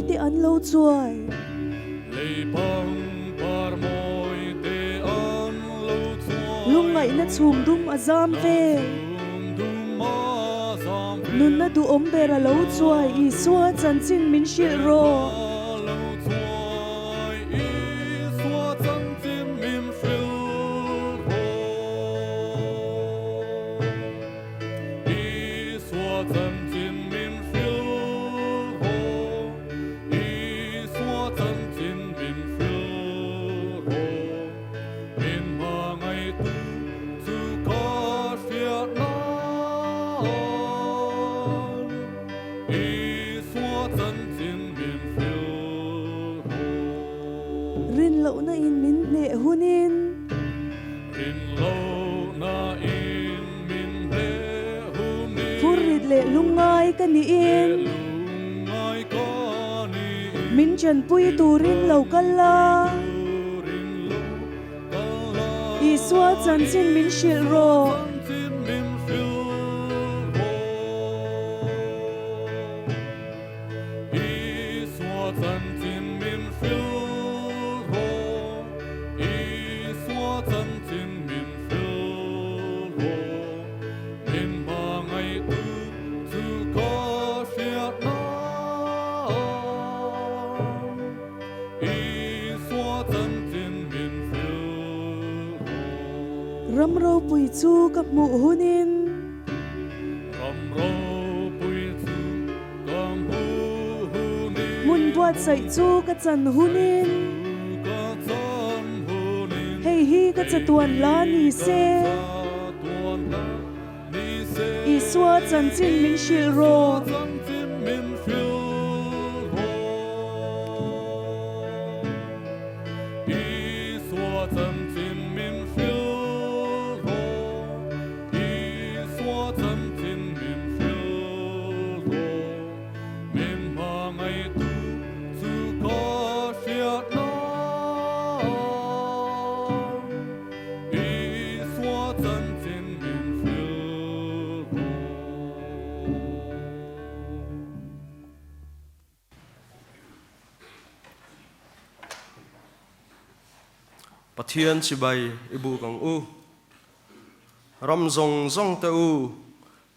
mawi te an lo chuai. Lei pangpar mawi te an lo chuai. Lungngaihna chhum dum a zam vel. Nunna duhawm ber a lo chuai Isua chanchin min hrilh rawh. Rinlohna in min hneh hunin. Phurrit leh lungngai ka niin. Min chanpui turin lo kal la. Isua chanchin min hrilh rawh. Ram ropui chu ka hmuh hunin. Hmun buatsaih chu ka chan hunin. Hei hi ka chatuan la ni se. Isua chanchin min hrilh rawh. Pathian chibai i buk ang u. Ram zawng zawng te u,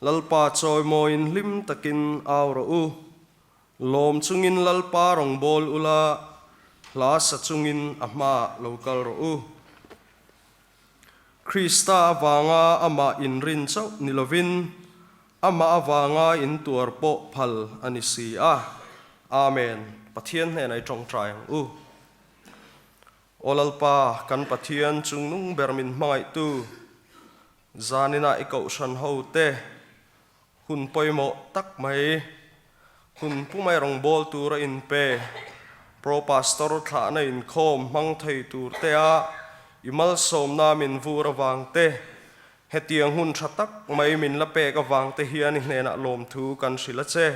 Lalpa chawimawiin hlim takin au rawh u. Lawm chungin Lalpa rawngbâwl ula, hla sa chungin a hmaah lo kal rawh u. Krista avanga amah inrin chauh ni lovin, amah avanga intuar pawh phal a ni si a. Amen. Pathian hnenah i tawngtai ang u. Aw Lalpa, kan Pathian chungnung ber min hmangaihtu, zaninah i kohhran ho te hun pawimawh tak mai, hun pumai rawngbâwl tura inpe, Pro Pastor thlahna inkhawm hmang thei tur tea i malsawmna min vur avang te, hetiang hun tha tak mai min la pek avang te hian i hnenah lawmthu kan hrilh a che.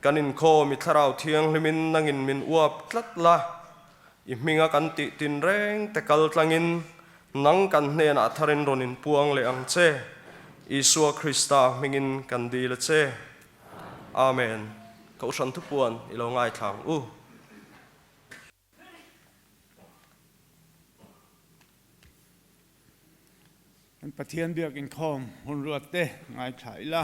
Kan inkhawm i Thlarau Thianghlimin nangin min uap tlat la, i hminga kan tih tinreng te kal tlangin nang kan hnenah tharin rawn inpuang leh ang che. Isua Krista hmingin kan dil a che. Amen. Kohhran thupuan i lo ngaithla ang u. Kan Pathian biak inkhawm hun ruat te ngaithla ila.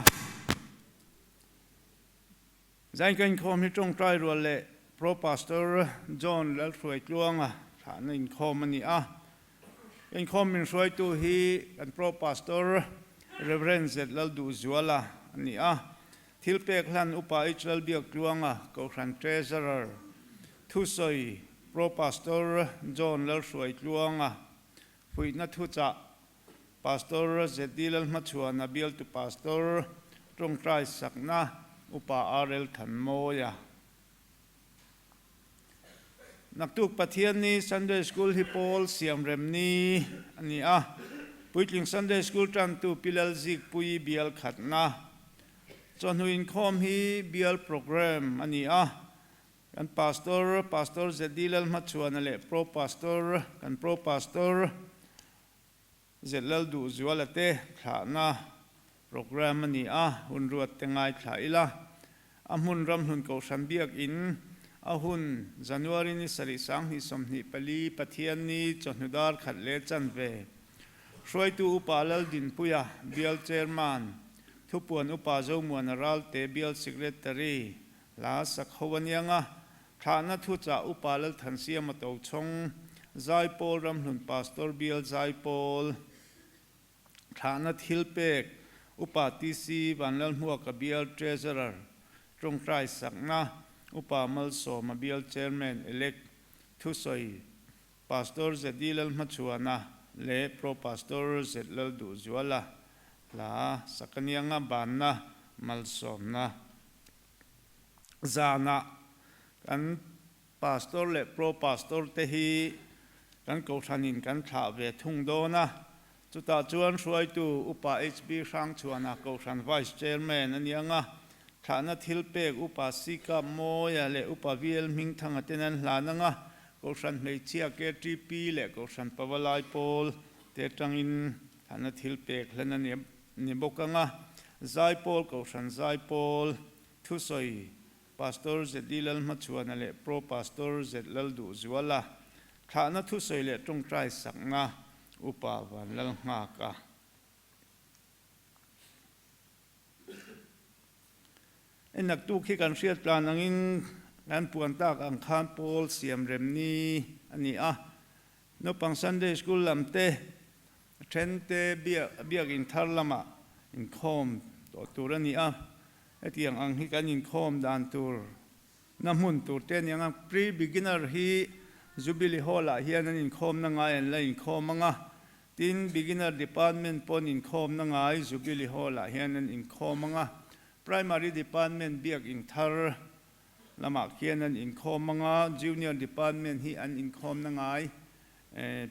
Zain ka inkhawm hi tawngtai rual leh Pro Pastor John Lalhruaitluanga thlahna inkhawm a ni a. Ka inkhawm min hruaitu hi kan Pro Pastor Rev. Z Lalduhzuala a ni a. Thilpek hlan Upa H Lalbiaktluanga Kohhran Treasurer, Thusawi Pro Pastor John Lalhruaitluanga, Fuihna Thuchah Pastor ZD Lalhmachhuana Bialtu Pastor, Tawngtai Sakna Upa RL Thanmawia. Naktuk Pathianni Sunday School hi pawl siamrem ni a ni a, puitling Sunday School tantu Pi Lalzikpuii bial khatna chawhnu inkhawm hi bial program a ni a, kan Pastor, Pastor ZD Lalhmachhuana leh Pro Pastor, kan Pro Pastor Z Lalduhzuala te thlahna Programme a ni a, hun ruat te ngaithla ila, a hmun ramhlun Kohhran Biakin A hun, January ni sarih 2024 Pathianni chawhnu dar khat leh chanve. Hruaitu Upa Laldinpuia, Bial Chairman, Thupuan Upa Zomuana Ralte, Bial Secretary, hla sak ho a niang a, Thlahna Thuchah Upa Lalthansiama Tochhawng, Zaipawl Ramhlun Pastor Bial Zaipawl, Thlahna Thilpek, Upa TC Vanlalhmuaka Bial Treasurer, Tawngtai Sakna, Upa Malsawma Bial Chairman Elect, Thusawi, Pastor ZD Lalhmachhuana leh Pro Pastor Z Lalduhzuala hla Sakanianga banna malsawmna zanah kan Pastor leh Pro Pastor te hi kan Kohhranin kan thlah ve thung dawn a, chutah chuan hruaitu Upa HB Hrangchhuana Kohhran Vice Chairman a ni ang a, thlahna thil pek Upa CK Mawia leh Upa VL Hmingthanga ten an hlan ang a, Kohhran hmeichhia KTP leh Kohhran Pavalai pawl te atangin thlahna thil pek hlan a ni bawk ang a, Zaipawl Kohhran Zaipawl thusawi Pastor ZD Lalhmachhuana leh Pro Pastor Z Lalduhzuala thlahna thusawi leh tawngtai sakna Upa Vanlalnghaka. Hei naktuk hi kan hriat tlan angin kan puan tak ang khan pawl siam rem ni a ni a. Naupang Sunday School lam te then te biak in thar lamah inkhawm tawh tur a ni a. Hetiang ang hi kan inkhawm dan tur na hmun tur te a ni ang a. Pre-beginner hi Jubilee Hall ah hian an inkhawmna ngai an la inkhawm ang a. Tin, Beginner Department pawh an inkhawmna ngai Jubilee Hall ah hian an inkhawm ang a. Primary Department biak inthar lamah khian an inkhawm ang a. Junior Department hi an inkhawmna ngai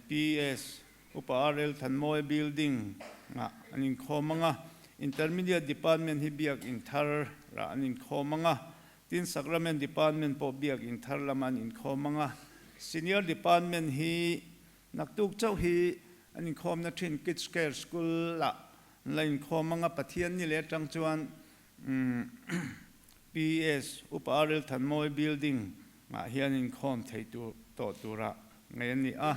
PS Upa RL Thanmawi Building ah an inkhawm ang a, Intermediate Department hi biak inthar rah an inkhawm ang a, tin Sacrament Department pawh biak inthar lamah an inkhawm ang a, Senior Department hi naktuk chauh hi an inkhawmna thin Kids Care School ah an la inkhawm ang a, Pathian ni leh atang chuan PS Upa RL Thanmawi Building ah hian inkhawm thei tur tawh tura ngaih a ni a.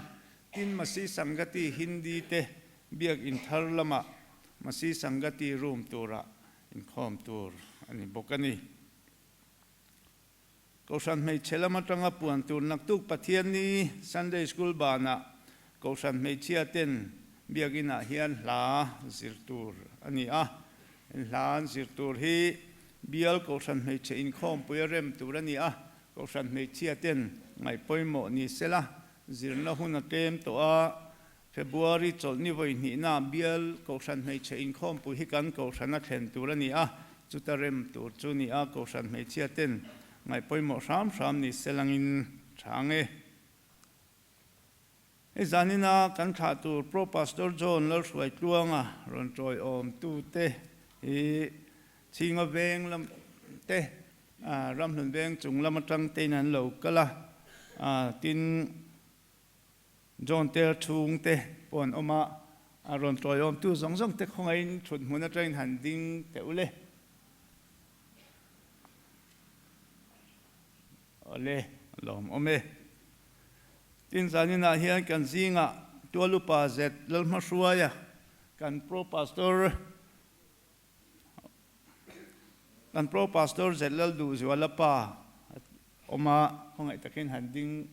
Tin, Masi Sangati Hindi te biak inthar lamah Masi Sangati room tura inkhawm tur a ni bawk a ni. Kohhran hmeichhe lam atanga puan tur naktuk Pathianni Sunday School banah Kohhran hmeichhia ten biakinah hian hla zir tur a ni a. Hla an zir tur hi Bial Kohhran hmeichhe inkhawmpui a rem tur a ni a. Kohhran hmeichhia ten ngaihpawimawh ni sela zirna hun a tlem tawh a. February chawlhni vawi hnihna Bial Kohhran hmeichhe inkhawmpui hi kan Kohhran a thlen tur a ni a, chuta rem tur chu ni a, Kohhran hmeichhia ten ngaihpawimawh hram hram ni selangin chhang e. Hei zanina kan thlah tur Pro Pastor John Lalhruaitluanga rawn tawiawm tute hi Chhinga veng lam te Ramhlun veng chung lam atang tein an lo kal a, tin John Ter chhung te pawh an awm a, a rawn tawiawm tu zawng zawng te khawngaihin thut hmun atangin han ding teh u le. Awle, lawmawm e. Tin zaninah hian kan zingah Tualupa Z Lalhmahruaia kan Pro Pastor kan Pro Pastor Z Lalduhzuala pa awm a, khawngaih takin han ding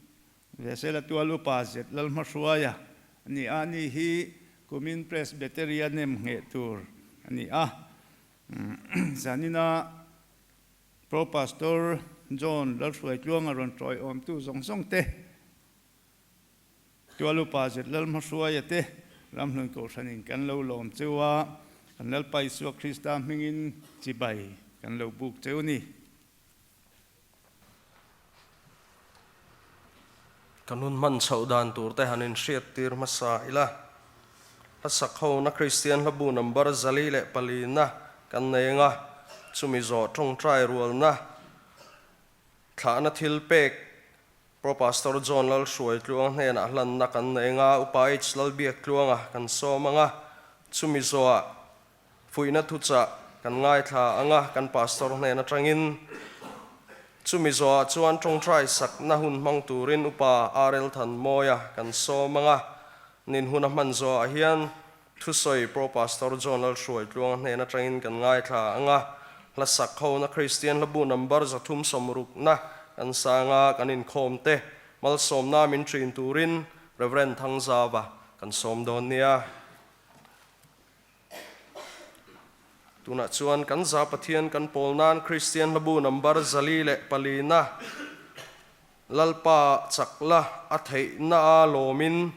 ve sela Tualupa Z Lalhmahruaia a ni a, ani hi kumin Presbyterian nem ngheh tur a ni a. Zanina Pro Pastor John Lalhruaitluanga rawn tawiawmtu zawng zawng te, Tualupa Z Lalhmahruaia te Ramhlun Kohhranin kan lo lawm cheu a, kan Lalpa Isua Krista hmingin chibai kan lo buk cheu ni. Kan hun hman chhoh dan tur te han inhriat tir hmasa ila. Hla sak hona Kristian hlabu number 404 na kan nei anga, chumi zawh tawngtai rualna thlahna thil pek Pro Pastor John Lalhruai Tluang hnenah hlanna kan nei anga, Upa H Lalbiak Tluanga kan sawm anga, chumi zawhah Fuihna thuchah kan ngaithla ang a, kan pastor hnen atangin. Chumi zawhah chuan tawngtai sakna hun hmang turin Upa RL Thanmawia kan sawm ang a, nin hun a hman zawhah hian thusawi Pro Pastor John Lalhruaitluanga hnen atangin kan ngaithla ang a, hla sak hona Kristian hlabu number 360na kan sang a, kan inkhawm te malsawmna min thin turin Rev. Thangzava kan sawm dawn nia. Tunah chuan kan za Pathian kan pawl nan Kristian hlabu number 404 na Lalpa chak la a theihna a lawmin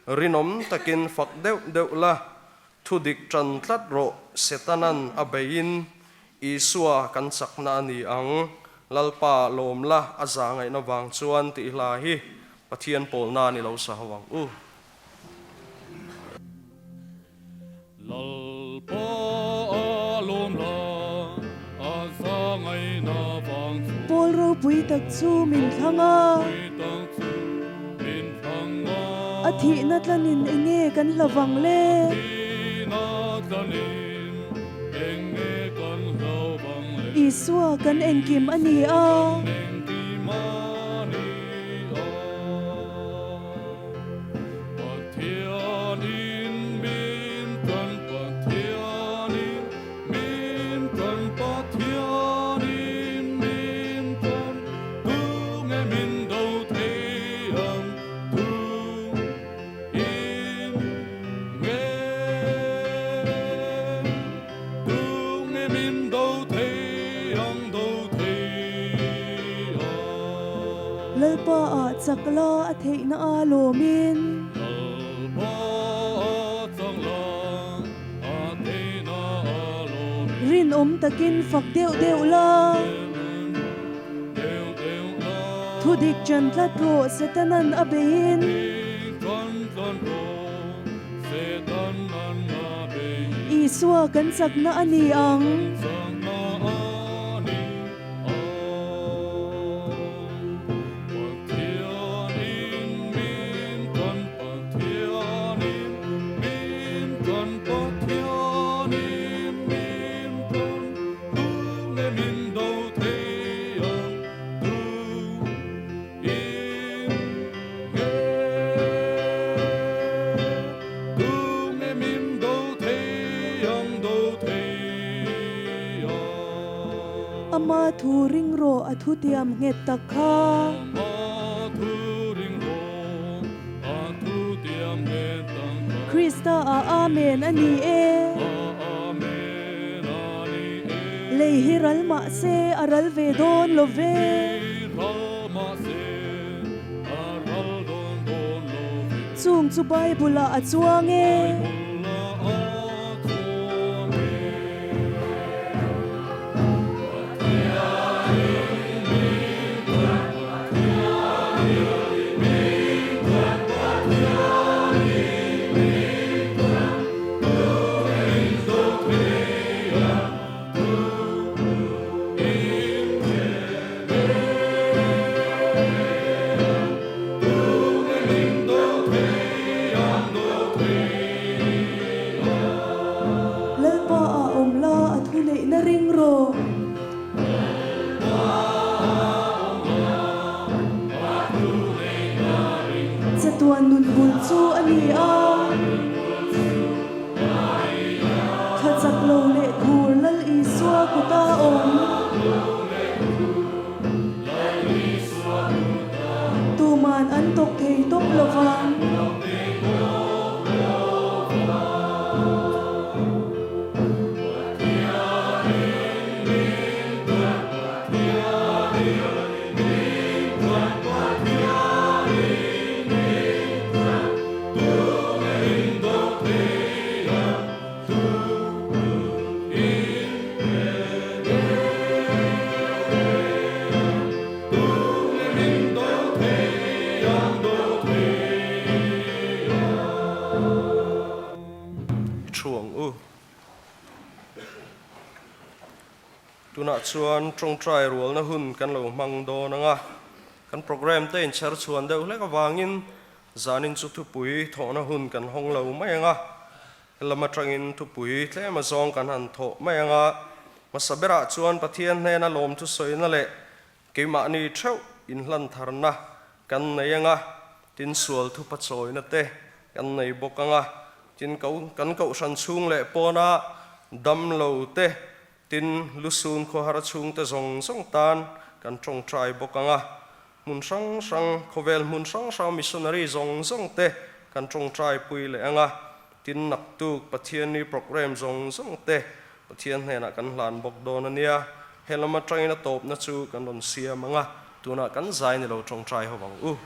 rinawm takin fak deuh deuh la, thu dik tan tlat rawh Setanan a beiin Isua kan chakna a ni ang, Lalpa lawm la a za ngaihna vang chuan tih hla hi Pathian pawl nan i lo sa ho ang u. Lalpa a lawm la, a za ngaihna vang chu. Pawl ropui tak chu min thlang a. A thihna tlanin enge kan hla vang le? Isua kan engkim a ni a. Pathianin min tan Pathianin min tan Pathianin min tan Tunge min do thei ang tu in nge Tunge min do thei ang do thei ang. Lalpa ah chak la a theihna a lawmin. Lalpa a chak la a theihna a lawmin. Rinawm takin fak deuh deuh la. Thudik chan tlat rawh Setanan a beiin. Isua kan chakna a ni ang. Ama thu ring rawh a thu tiam nghet tak kha. Krista ah Amen a ni e. Lei hi ral mah se a ral ve dawn lo ve. Chung chu Bible ah a chuang e. Lalpa ah awm la a thu neihna ring rawh. Chatuan nun bul chu a ni a. Thla chak lo leh khur Lal Isua kuta awm. Tuman an tawk thei tawp lo vang. I thu ang u. Tunah chuan tawngtai rualna hun kan lo hmang dawn ang a, kan programme te inchher chhuan deuh hlek avangin zanin chu thupui thawhna hun kan hawng lo mai ang a, helam atangin thupui tlem azawng kan han thawh mai ang a, hmasa berah chuan Pathian hnena lawmthu sawina leh. Keimahni theuh inhlan tharna kan nei anga, tin sual thupa chawina te kan nei bawk anga, tin ko kan kohhran chhung leh pawna dam lo te, tin lusun khawhar chhungte zawng zawng tan kan tawngtai bawk anga, hmun hrang hrang khawvel hmun hrang hrang missionary zawng zawng te kan tawngtai pui leh anga, tin naktuk Pathianni programme zawng zawng te Pathian hnenah kan hlan bawk dawn a nia, he lam atangin a tawpna chu kan rawn siam ang a, tunah kan zai ni lo tawngtai ho ang u.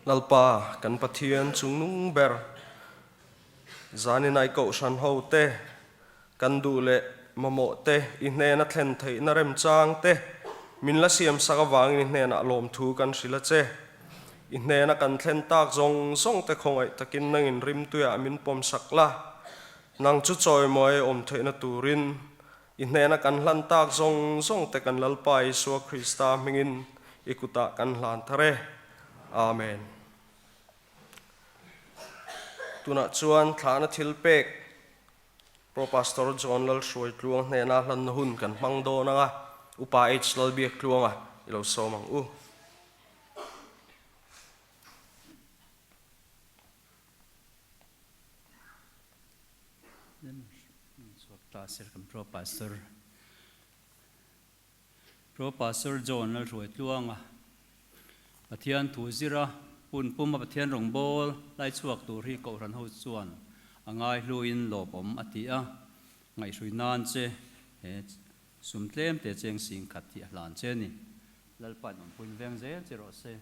Lalpa kan Pathian chungnung ber zaninai kohhran ho te kan duh leh mamawh te i hnena thlen theihna remchang te min la siam sak avangin i hnenah lawmthu kan hrilh a che. I hnena kan thlen tak zawng zawng te khawngaih takin nangin rimtuiah min pawm sak la, nang chu chawimawi awm theihna turin I hnena kan hlan tak zawng zawng te kan Lalpa Isua Krista hmingin i kutah kan hlan thar e. Amen. Tunah chuan thlahna thil pek Pro Pastor John Lalhruaitluang hnena hlanna hun kan hmang dawn anga Upa H Lalbiaktluanga i lo sawm ang u. Ta sir kan Pro Pastor Pro Pastor John Lalhruaitluanga Pathian thu zira hun puma Pathian rawngbâwl lai chhuak tur hi Kohhran ho chuan a ngaihluin lawpawm a ti a, ngaihhrui nan che he sum tlem te cheng sing khat hi a hlan che a ni. Lalpain awmpuiin veng zel che rawh se.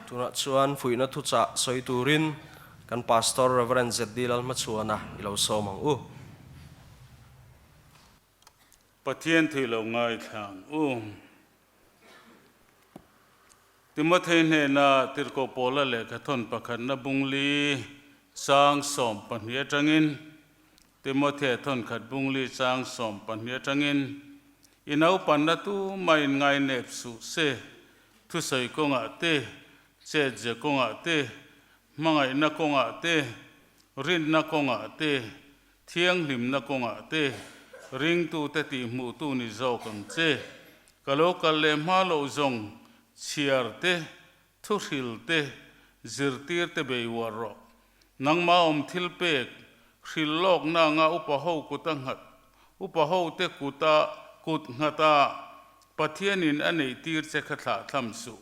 Tunah chuan fuihna thuchah sawi turin kan Pastor Rev. ZD Lalhmachhuana i lo sawm ang u. Pathian thei lo ngaithla ang u. Timothei hnena Tirhkoh Paula lehkha thawn pakhatna bungli chang 12 atangin Timothea thawnkhat bungli chang 12 atangin, I naupanna tu mah in ngainep suh se, thusawi kawngah te, chetze kawngah te, hmangaihna kawngah te, rinna kawngah te, thianghlimna kawngah te, ringtute tihhmuhtu ni zawk ang che. Ka lo kal leh hma loh zawng chhiar te, Thuhril te, zirtir te bei uar rawh. Nangmah awm thil pek, hril lawkna anga upa ho kuta nghat, upa ho te kuta kut nghata Pathianin a neih tir che kha thlah thlam suh.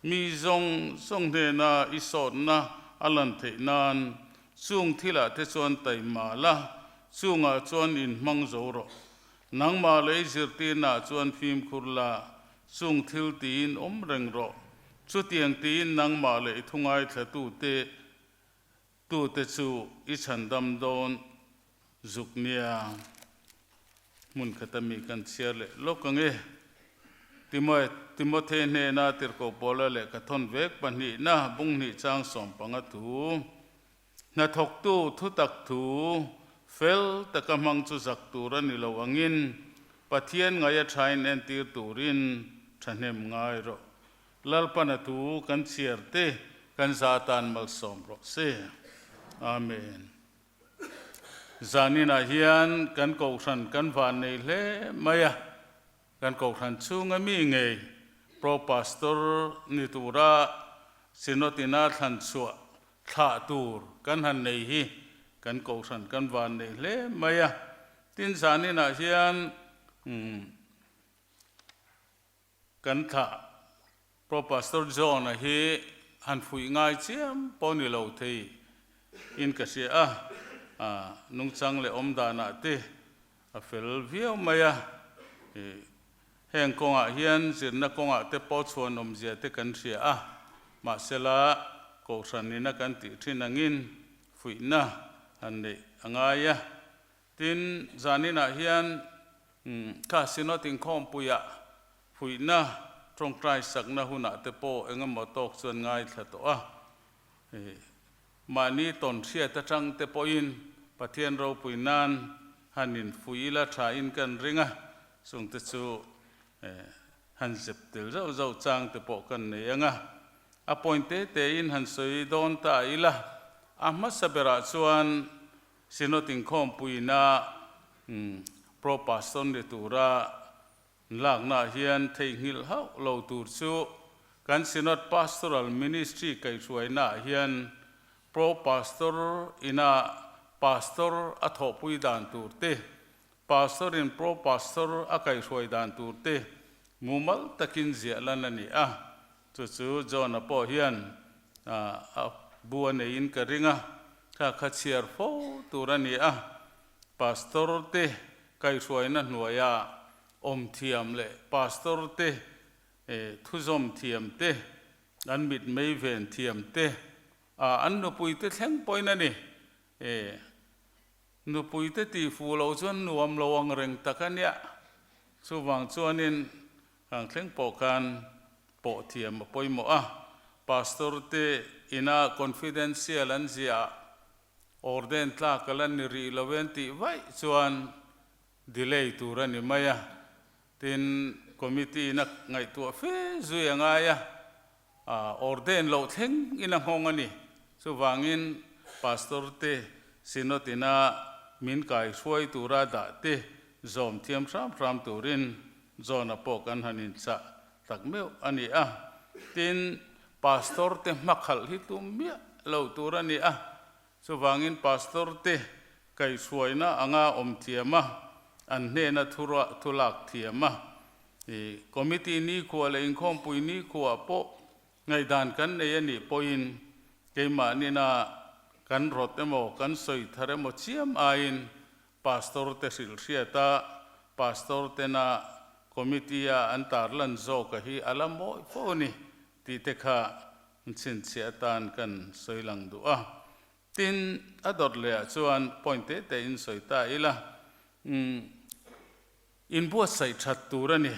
Mi zawng zawng hnena i sawtna a lan theih nan chung thilah te chuan taima la, chungah chuan inhmang zo rawh. Nangmah lei zirtirnaah chuan fimkhur la, Chung thil tiin awm reng rawh. Chutiang tiin nangmah leh i thungaithlatute tute chu i chhandam dawn zuk nia. Hmun khata mi kan chhiar leh lawk ang e. Timothy hnena Tirhkoh Paula lehkha thawn vek pahnihna bunghnih chang 15 thu. Hnathawktu thutak thu fel taka hmang chu zak tur a ni lo angin Pathian ngaia thain entir turin thahnem ngai rawh. Lalpana thu kan chhiar te kan za tan malsawm rawh se. Amen. Zaninah hian kan kohhran kan van nei hle mai a, Kan Kohhran chhunga mi ngei Pro Pastor ni tura Synod ina thlan chhuah thlah tur kan han nei hi kan Kohhran kan van nei hle mai a. Tin zaninah hian kan thlah Pro Pastor John-a hi han fuih ngai chiam pawh ni lo thei in ka hria a, nungchang leh awm danah te A fel viau mai a, heng kawngah hian zirna kawngah te pawh chhuan awmzia te kan hria a, mahsela Kohhran ina kan tih thin angin fuihna han neih a ngai a. Tin, zaninah hian kha Synod inkhawmpuiah fuihna tawngtai sakna hunah te pawh engemaw tawk chuan ngaithla tawh a. Mahni tawn hriat atang te pawhin Pathian ropui nan han infuih ila thain kan ring a, chungte chu han zep tel zauh zauh chang te pawh kan nei ang a. A point te tein han sawi dawn ta ila, a hmasa berah chuan Synod inkhawmpuina Pro Pastor ni tura Laknaah hian theihnghilh hauh lo tur chu kan Synod Pastoral Ministry kaihhruainaah hian Pro Pastor ina Pastor a thawhpui dan tur te, Pastor in Pro Pastor a kaihhruai dan tur te mumal takin ziah lan a ni a. Chu chu John-a pawh hian a bu a neiin ka ring a, kha kha chhiar fo tur a ni a. Pastor te kaihhruaina hnuaia awm thiam leh pastor te thuzawm thiam te, an mitmei ven thiam te, an nupui te thleng pawhin a ni. Nupui te tih fuh loh chuan nuam lo ang reng tak a nia. Chuvang chuanin kang thleng pawh khan pawh thiam a pawimawh a. Pastor te ina confidential an ziah Orden tlak a la ni rih lo en tih vaih chuan delay tur a ni mai a, tin committee in a ngaihtuah fe zui a ngai a, orden loh thleng in a nghawng a ni. Chuvangin Pastor te Synod ina min kai hruai tura dah te zawm thiam hram hram turin John-a pawh kan han inchah tak meuh a ni a, tin. Pastor te hmakhalh hi tum miah lo tur a ni a, chuvangin Pastor te kaihhruaina anga awm thiam a, an hnena thu thu lak thiam a. Committee nikhua leh inkhawmpui nikhua pawh ngaihdan kan nei a nih pawhin keimahnin-a kan rawt emaw kan sawi thar emaw chiam aiin Pastor te hrilh hriat a, Pastor tena Committee a an tarlan zawk a hi a la mawi fo a ni tih te kha chhinchhiah atan kan sawi lang duh a. Tin, a dawt leh ah chuan point te te in sawi ta ila, umm, inbuatsaih that tur a ni.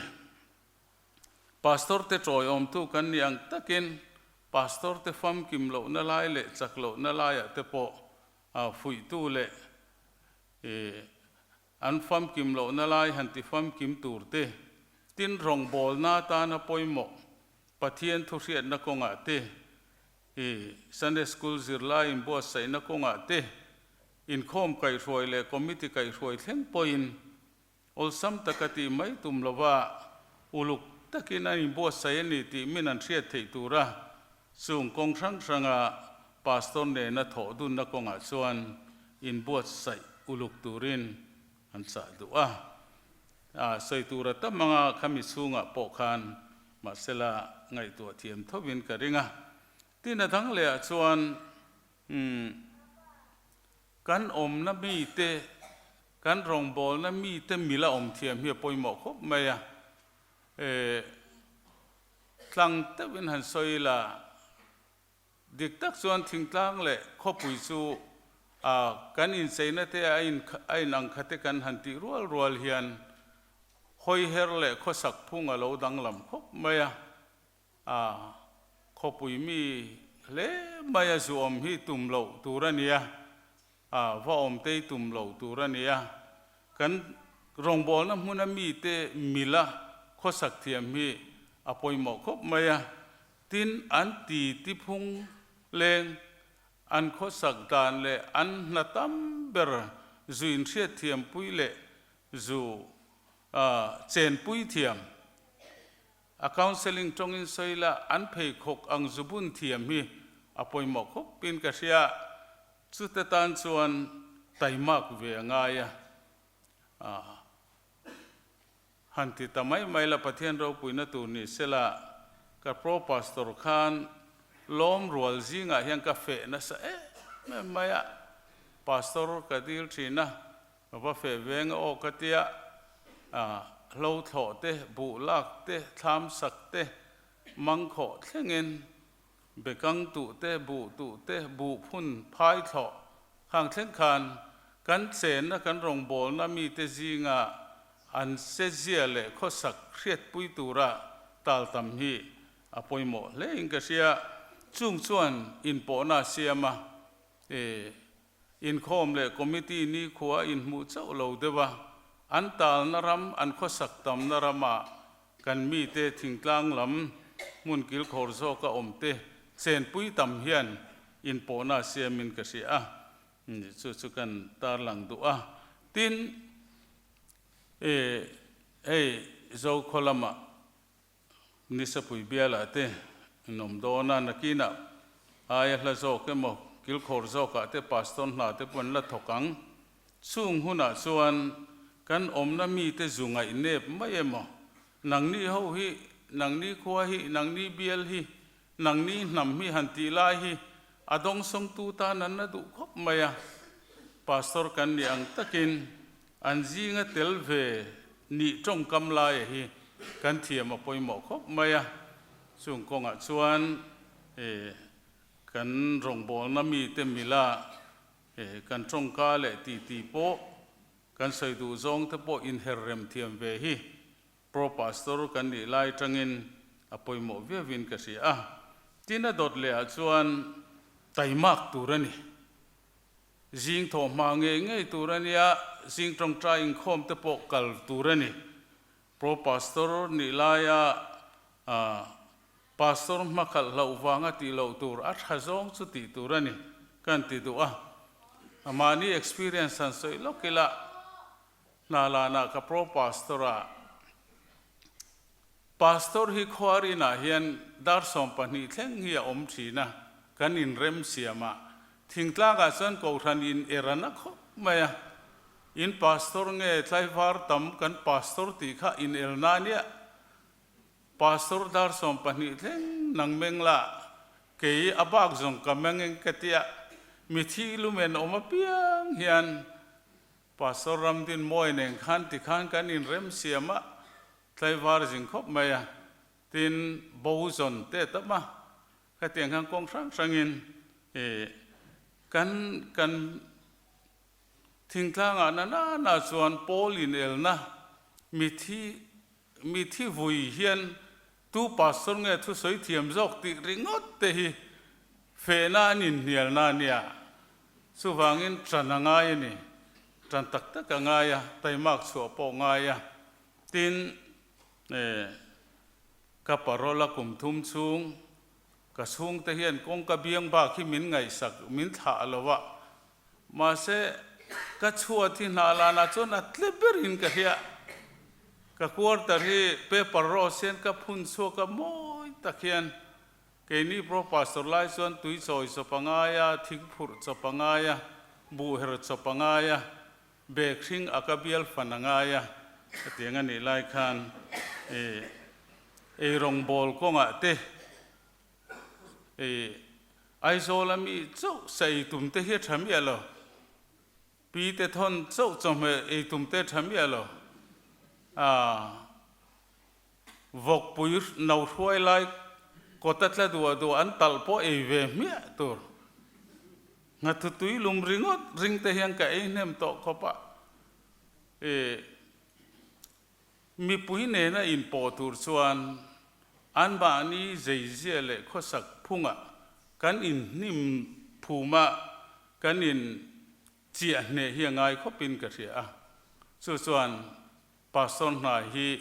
Pastor te tawiawmtu kan nih ang takin Pastor te famkim lohna lai leh chak lohna laiah te pawh fuihtu leh an famkim lohna lai han ti famkim tur te, tin rawngbawlna atana pawimawh Pathian thuhriatna kawngah te, Sunday School zirlai inbuatsaihna kawngah te, inkhawm kaihhruai leh committee kaihhruai thleng pawhin awlsam taka tih mai tum lova uluk takin an inbuatsaih a ni tih min an hriat theih tura chung kawng hrang hranga pastor nena thawh dunna kawngah chuan inbuatsaih uluk turin an chah duh a. A sawi tura tam anga khami chhungah pawh khan mahsela ngaihtuah thiam thovin ka ring a. Tin a dang lehah chuan umm kan awmna mite, kan rawngbawlna mite mila awm thiam hi a pawimawh khawp mai a. E, tlang deuhin han sawi ila, dik tak chuan thingtlang leh khawpui chu a kan incheina te a in a inang kha te kan han tih rual rual hian hawiher leh khawsak phung a lo danglam khawp mai a. A khawpui mi hle mai a zu awm hi tum loh tur a nia, a va awm tei tum loh tur a nia. Kan rawngbawlna hmuna mite mila khawsak thiam hi a pawimawh khawp mai a, tin an ti tiphung leng, an khawsak dan leh an hna tam ber zu inhriat thiampui leh zu chenpui thiam. A counselling tawngin sawi la, an pheikhawk ang zubun thiam hi a pawimawh khawpin ka hria. Chute tan chuan taimak ve a ngai a. Han ti ta mai mai la, Pathian ropuina tur ni sela, ka pro pastor khan lawm rual zingah hian ka feh nasa em em mai a. Pastor ka dil thin a, Ka va feh veng a aw ka tia, hlo thlawh te, buh lak te, thlam sak te, mangkhawh thlengin bekang tuh te, buh tuh te, buh phun phai thlawh khang thleng khan kan chenna kan rawngbawlna mite zinga an sezia leh khawsak hriatpui tura tal tam hi a pawimawh hlein ka hria. Chung chuan inpawhna a siam a, e. Inkhawm leh committee nikhua inhmuh chauh lo deuh a, an talna ram, an khawsak tamna rama kan mite thingtlang lam hmun kilkhawr zawka awmte chenpui tam hian inpawhna siamin ka hria a, chu chu kan tarlang duh a. Tin, e, hei Zokhaw lamah Nisapui bialah te in awm dawn a, nakinah aia hla zawk emaw kilkhawr zawkah te pastor hna te pawh an la thawk ang. Chung hunah chuan kan awmna mite zu ngaih nep mai emaw, nangni ho hi, nangni khua hi, nangni bial hi, nangni hnam hi han tih lai hi a dawngsawngtu tan an la duh khawp mai a. Pastor kan nih ang takin An zinga tel ve nih tawngkam laia hi kan thiam a pawimawh khawp mai a, chung kawngah chuan kan rawngbawlna mite mila kan tawngka leh titi pawh kan sawi duh zawngte pawh inher rem thiam ve hi Pro Pastor kan nih lai tangin a pawimawh viauin ka hria a. Tin a dawt lehah chuan taimak tur a ni. Zing thawh hma ngei ngei tur a nia, zing tawngtai inkhawm te pawh kal tur a ni. Pro Pastor nih laia Pastor hmakhalh hlauh vanga tih loh tur a tha zawng chu tih tur a ni kan ti duh a. Mahni experience han sawi lawk ila, hna lanah ka Pro Pastor a. Pastor hi khuarinah hian dar 12 thleng hi a awm thin a, kan inrem siam a. Thingtlangah chuan kohhran in er a na khawp mai a. In pastor nge tlaivar tam kan pastor tih kha inel na nia. Pastor dar 12 thleng nang meng la, kei a bak zawng ka meng eng ka tia, mithi lumen awm apiang hian Pastor Ramdin Mawi nen khan tikhan kan inrem siam a, tlaivar zing khawp mai a, tin bo zawn te tam a, khatiang khan kawng hrang hrangin ih kan kan thingtlangah na na na chuan pawl inelna mithi mithi vui hian tu pastor nge thusawi thiam zawk tih ringawt te hi fehna an inhnialna a nia. Chuvangin ṭan a ngai a ni. Ṭan tak tak a ngai a, taimak chhuah pawh a ngai a. Tin, ka parole a kum thum chhung, ka chhungte hian kawngka biang bak hi min ngaihsak, min thlah lo a. Mahse, ka chhuat hi hnah lanah chuan a tle berin ka hria. Ka quarter hi paper rose hian ka phun chhuak a mawi tak hian. Keini Pro Pastor lai chuan tui chawi chawp a ngai a, thing phurh chawp a ngai a, buh her chawp a ngai a, bag hring a ka bial fan a ngai a, hetiang a nih lai khan ih eirawng bawl kawngah te ih Aizawl a mi chauh sa ei tum te hi a tha miah lo. Pi te thawn chauh chawhmeh ei tum te a tha miah lo. Aaa. Vawkpui no hruai lai kawta tla duah duah an talh pawh ei ve hmiah tur. Nghathu tui lum ringawt ring te hian ka ei hnem tawh khawp a. Ih, mipui nena inpawh tur chuan anmahni zeizia leh khawsak phungah kan inhnim phuma kan in chiah hneh hi a ngai khawpin ka hria a. Chu chuan Pastor hna hi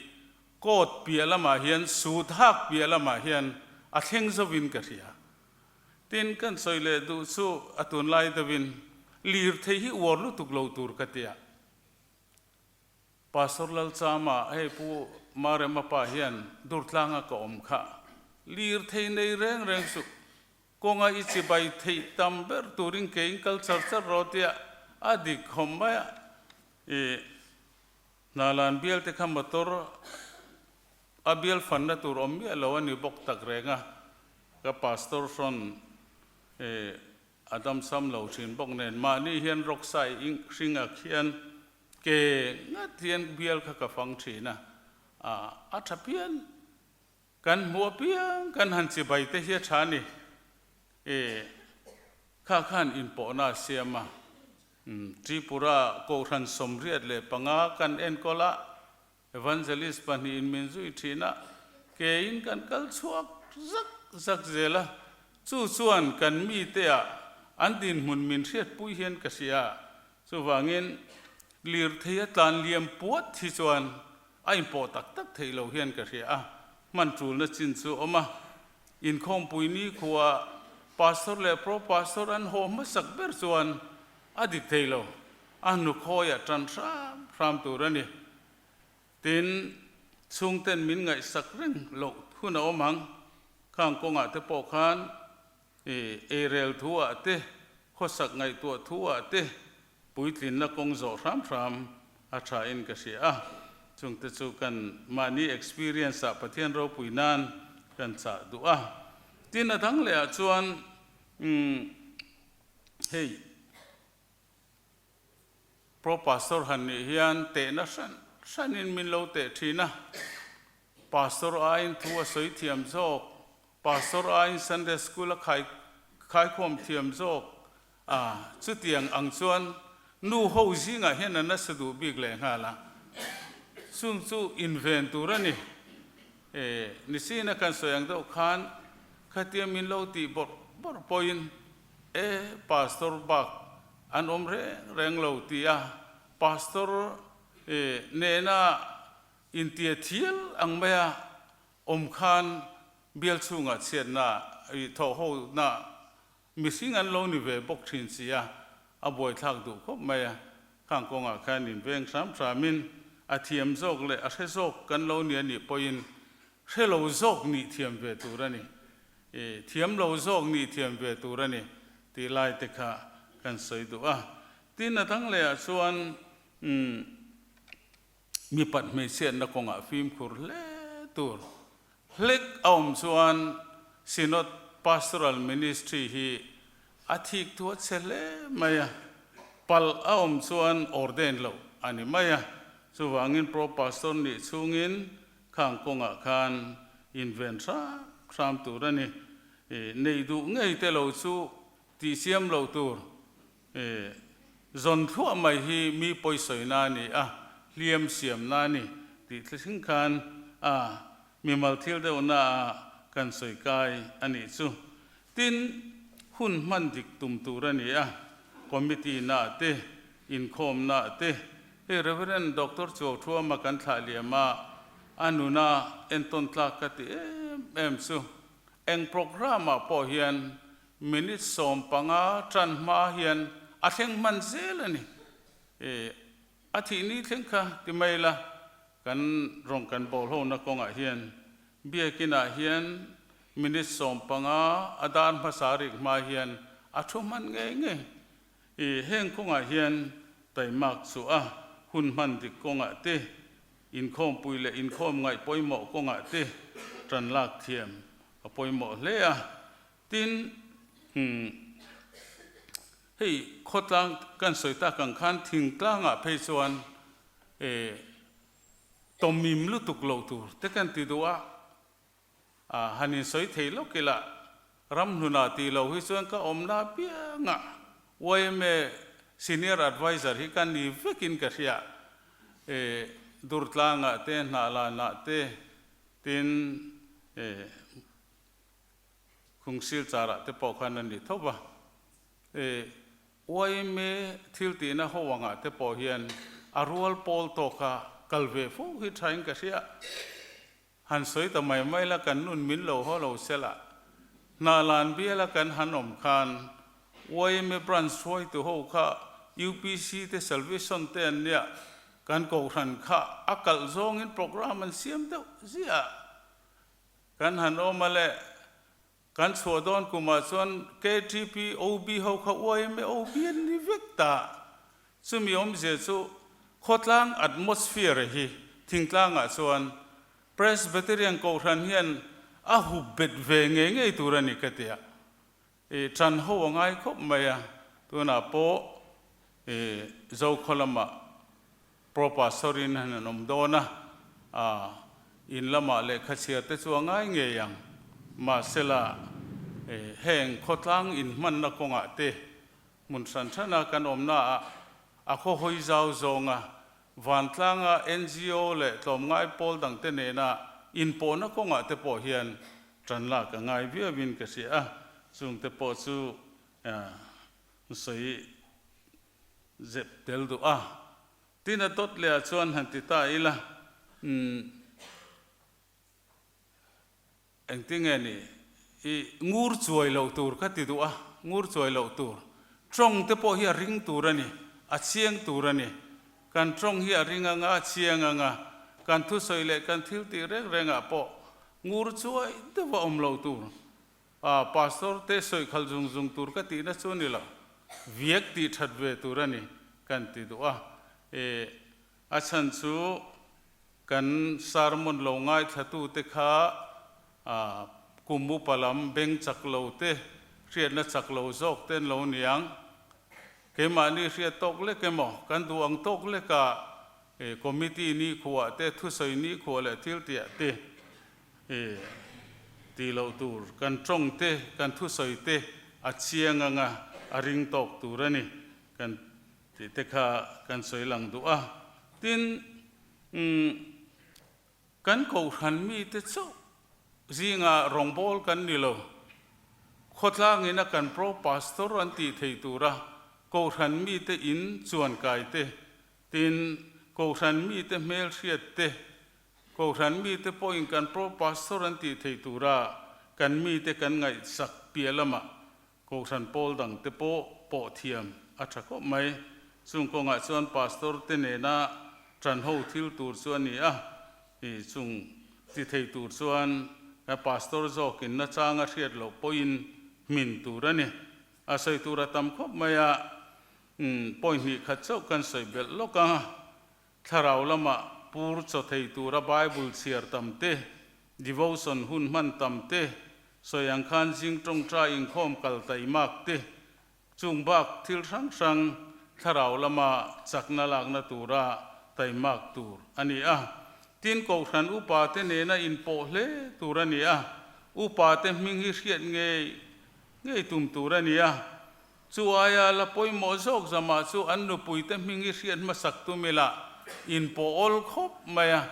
coat piah lamah hian suit hak piah lamah hian a thleng zovin ka hria. Tin, kan sawi leh duh chu a tunlai deuhin lirthei hi uar lutuk lo tur ka tia. Pastor Lalchama hei Pu Marema pa hian Durtlanga ka awm kha lirthei nei reng reng suh kawnga i chibai theih tam ber turin keiin kal char char rawh tia a dik khawm mai a. I Hnalan bial te kha motor a bial fanna tur awm miah lo a ni bawk tak reng a, ka pastor hrawn i a damsam lo thin bawk nen mahni hian rawksai hring ak hian ke ngat hian bial kha ka fang thin a, a tha pian. Kan hmuh apiang kan han chibai te hi a tha a ni. E, kha khan inpawhna a siam a. Tripura Kohhran 85 kan enkawl a, Evangelist pahnihin min zui thin a, kein kan kal chhuak zak zak zel a. Chu chuan kan mite ah an dinhmun min hriatpui hian ka hria. Chuvangin lirthei a tlan liam puat hi chuan A inpawh tak tak theih loh hian ka hria a, hman tulna chin chu a awm a. Inkhawmpui nikhua Pastor leh Pro Pastor an haw hmasak ber chuan a dik thei lo, a hnukhawi a tan hram hram tur a ni. Tin, chhungten min ngaihsak reng loh hun a awm ang, khang kawngah te pawh khan eirel thu ah te, khawsak ngaihtuah thu ah te Puitlinna kawng zawh hram hram a tha in ka hria a, chungte chu kan mahni experience ah Pathian ropui nan kan chah duh a. Tin a dang leh ah chuan umm hei Pro Pastor han nih hian tehna hran hran in min lo teh thin a, Pastor aiin thu a sawi thiam zawk, Pastor aiin Sunday School a khai khaikhawm thiam zawk a, chutiang ang chuan nu ho zingah hian a nasa duh bik leh nghal a, chung chu inven tur a ni. E, nisina kan sawi ang deuh khan khatia min lo tih bawrh bawrh pawhin e, Pastor bak an awm reng reng lo ti a, Pastor e, nena intia thial ang maia awm khan bial chhungah chhiatna i thawhhona mihring an lo ni ve bawk thin si a, a buaithlak duh khawp mai a. Khang kawngah khan in veng hram hramin a thiam zawk leh a hre zawk kan lo ni a nih pawhin Hre lo zawk nih thiam ve tur a ni. I thiam lo zawk nih thiam ve tur a ni tih lai te kha kan sawi duh a. Tin, a dang lehah chuan umm mipat hmeichhiatna kawngah fimkhur hle tur hlek a awm chuan Synod Pastoral Ministry hi a thik thu a chhe hle mai a, palh a awm chuan ordain loh a ni mai a. Chuvangin Pro Pastor nih chhungin Khang kawngah khan inven hram hram tur a ni. Neih duh ngei te lo chu tih siam lo tur. Zawn thluah mai hi mi pawisawi na a ni a, hliam siam na a ni tih thleng khan a mimal thil deuh na ah kan sawi kai a nih chu. Tin, hun hman dik tum tur a ni a, committee na te, inkhawm na te, hei Rev. Doctor Chuauthuama kan thlah liam a, a nuna entawn tlak ka ti em em chu. Eng programme ah pawh hian minute 15 tan hma hian a thleng hman zel a ni. A thih ni thleng kha ti mai la, kan rawng kan bawl hona kawngah hian Biakin ah hian minute 15 a dan hmasa rik hma hian a thu hman ngei ngei. I heng kawngah hian taimak chu a hun hman dik kawngah te, inkhawmpui leh inkhawm ngaih pawimawh kawngah te tan lak thiam a pawimawh hle a. Tin, umm, hei khawtlang kan sawi tak ang khan thingtlangah phei chuan e tawmim lutuk loh tur te kan ti duh a, a han insawi thei lawk ila ramhlunah tih loh hi chuan ka awmna apiangah yma Senior Adviser hi ka ni vekin ka hria e Durtlangah te Hnahlanah te tin e Khungsil charah te pawh khan a ni tho va e Yma thil tihna ho angah te pawh hian a rual pawl tawka kal ve fo hi thain ka hria. Han sawi ta mai mai la kan nun min lo haw lo sela. Hna lan biala kan han awm khan yma branch hruaitu ho kha UPC te Salvation te an nia kan kohhran kha a kalh zawngin programme an siam deuh ziah. Kan han awm a le Kan chhuah dawn kumah chuan KTP OB ho kha yma OB an ni vek ta. Chumi awmzia chu khawtlang atmosphere hi thingtlangah chuan Presbyterian Kohhran hian a hup bet ve ngei ngei tur a ni ka ti a. I tan ho a ngai khawp mai a, tunah pawh i Zokhaw lamah Pro Pastor in an awm dawn a, a in lamah lehkha chhiar te chu a ngai ngei ang. Mahsela, heng khawtlang inhmanna kawngah te hmun hran hrana kan awmnaah a khaw hawi zau zawnga vantlanga ngo leh tlawmngai pawl dangte nena inpawhna kawngah te pawh hian tan lak a ngai viauin ka hria a, chungte pawh chu sawi zep tel duh a. Tin a dawt leh ah chuan han ti ta ila, umm, engtinge ni, i ngur chuai loh tur ka ti duh a, ngur chuai loh tur. Tawng te pawh hi a ring tur a ni, a chiang tur a ni. Kan tawng hi a ring anga, a chiang anga, kan thusawi leh kan thil tih reng rengah pawh ngur chuai deuh a awm loh tur. A pastor te sawi khal zung zung tur ka tihna chu ni lo, viak tih that ve tur a ni kan ti duh a. E, a chhan chu kan sermon lo ngaithla te kha a kum upa lam beng chak lo te, hriatna chak lo zawk ten lo niang. Keimahni hriat tawk lek emaw, kan duh ang tawk leka e committee ni khuah te, thusawi ni khuah leh thil tiah te, E, ti loh tur, kan tawng te, kan thusawi te a chiang anga a ring tawk tur a ni, kan tih te kha kan sawi lang duh a. Tin, umm, kan kohhran mite chauh zingah rawngbâwl kan ni lo. Khawtlangin a kan pro pastor an tih thei tura kohhran mite in chuan kai te, tin, kohhran mite hmelhriat te, Kohhran mite pawhin kan Pro Pastor an tih thei tura kan mite kan ngaihsak piah lamah Kohhran pawl dangte pawh pawh thiam a tha khawp mai. Chung kawngah chuan Pastor te nena tanho thil tur chu a ni a, i chung Ti thei tur chuan pastor zawkin nachang a hriat loh pawhin hmin tur a ni. A sawi tur a tam khawp mai a, point hnih khat chauh kan sawi belh lawk a. Thlarau lamah pur chaw thei tura Bible chhiar tam te, devotion hun hman tam te, sawi ang khan zing tawngtai inkhawm kal taimak te, Chung bak thil hrang hrang thlarau lama chakna lakna tura taimak tur a ni a. Tin, Kohhran upate nena inpawh hle tur a ni a, upate hming hi hriat ngei ngei tum tur a ni a. Chu aia la pawimawh zawk zamah chu an nupuite hming hi hriat hmasak tum ila inpawh awl khawp mai a.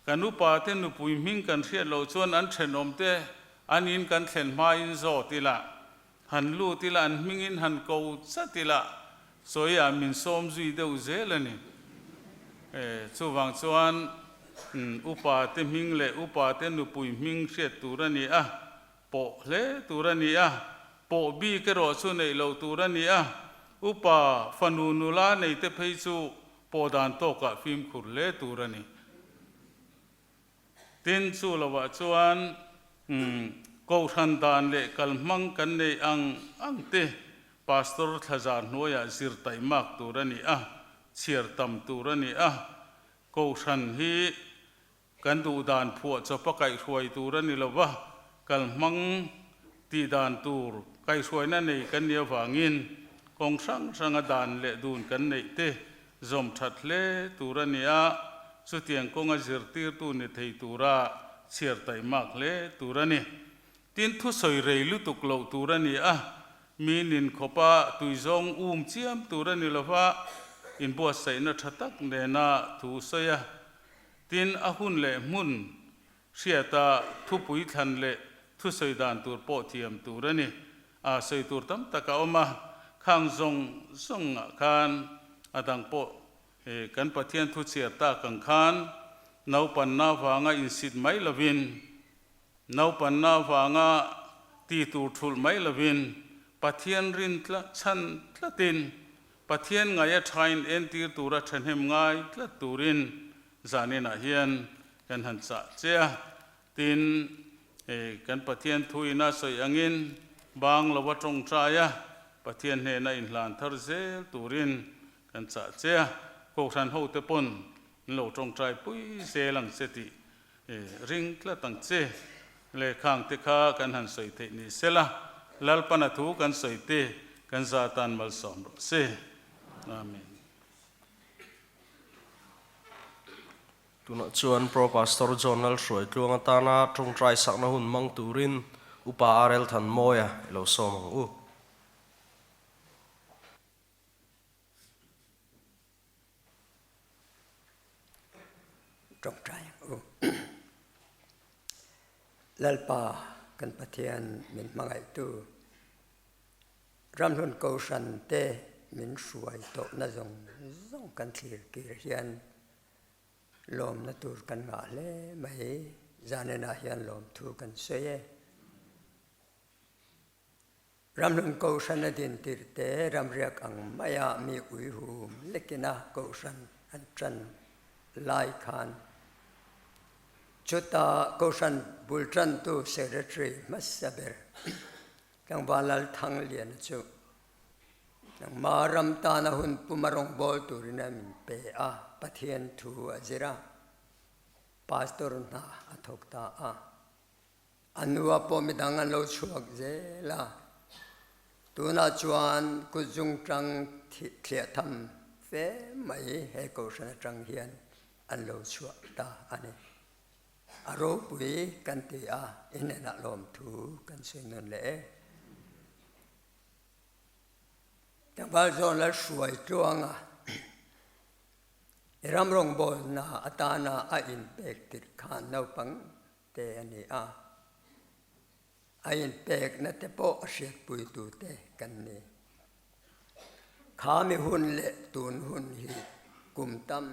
Kan upate nupui hming kan hriat loh chuan an thenawmte an in kan thlen hmain zawt ila, han lut ila, an hmingin han ko chat ila, chawiah min sawm zui deuh zel a ni. Chuvang chuan upate hming leh upate nupui hming hriat tur a ni a, pawh hle tur a ni a, pawh bik erawh chu neih loh tur a ni a, upa fanu nula neite phei chu Pawh dan tawkah fimkhur hle tur a ni. Tin, chu lovah chuan Kohhran dan leh kalhmang kan nei ang ang te Pastor thlazar hnuaiah zir taimak tur a ni a, chhiar tam tur a ni a. Kohhran hi Kan duh dan phuah chawpa kaihhruai tur a ni lo va, kalhmang tih dan tur kaihhruaina nei kan nih avangin kawng hrang hranga dan leh dun kan neih te zawm that hle tur a ni a, chutiang kawnga zirtirtu ni thei tura chhiar taimak hle tur a ni. Tin, thusawi rei lutuk loh tur a ni a, mi nin khawpa tuizawng um chiam tur a ni lo va, inbuatsaihna tha tak nena thu sawi a, Tin, a hun leh hmun hriata thupui thlan leh thusawi dan tur pawh thiam tur a ni. A sawi tur tam tak a awm a, khang zawng zawngah khan a dang pawh kan Pathian thu chhiar tak ang khan naupanna vanga insit mai lovin, naupanna vanga ti tur thulh mai lovin Pathian rin chhan tlatin Pathian ngaia thain entir tura thahnem ngai tlat turin zaninah hian kan han chah che a. Tin, kan Pathian thuina sawi angin bang lova tawngtai a, Pathian hnena inhlan thar zel turin kan chah che a. Kohhran hote pawn an lo tawngtai pui zel ang che tih ring tlat ang che. Lehkhang te kha kan han sawi theih ni sela, Lalpana thu kan sawi te kan za tan malsawm rawh se. Amen. Tunah chuan Pro Pastor John Lalhruaitluang atana tawngtai sakna hun hmang turin Upa RL Thanmawia i lo sawm ang u. Tawngtai ang u. Lalpa kan Pathian min hmangaihtu, ramhlun kohhran te min hruai tawhna zawng zawng kan thlir kir hian lawmna tur kan ngah hle mai. Zanenah hian lawmthu kan sawi e. Ramhlun Kohhran a din tirh te ramriak ang maia mi uihum lekina Kohhran an tan lai khan chuta Kohhran bul tantu Secretary hmasa ber Tlangval Lalthangliana chu nangma ram tana hun puma rawngbâwl turin a min pe a, Pathian thu a zir a, Pastor hna a thawk ta a. A nua pawh midang an lo chhuak zel a, tunah chuan kutzung tang thliah tham fe mai he kohhran atang hian an lo chhuah ta a ni. A ropui kan ti a, i hnenah lawmthu kan sawi nawn leh e. Tlangval zawn la hruai tluang a. I ram rawngbawlna atana a inpek tirh khan naupang te a ni a, a inpekna te pawh a hriatpuitute kan ni. Kha mi hun leh tun hun hi kum tam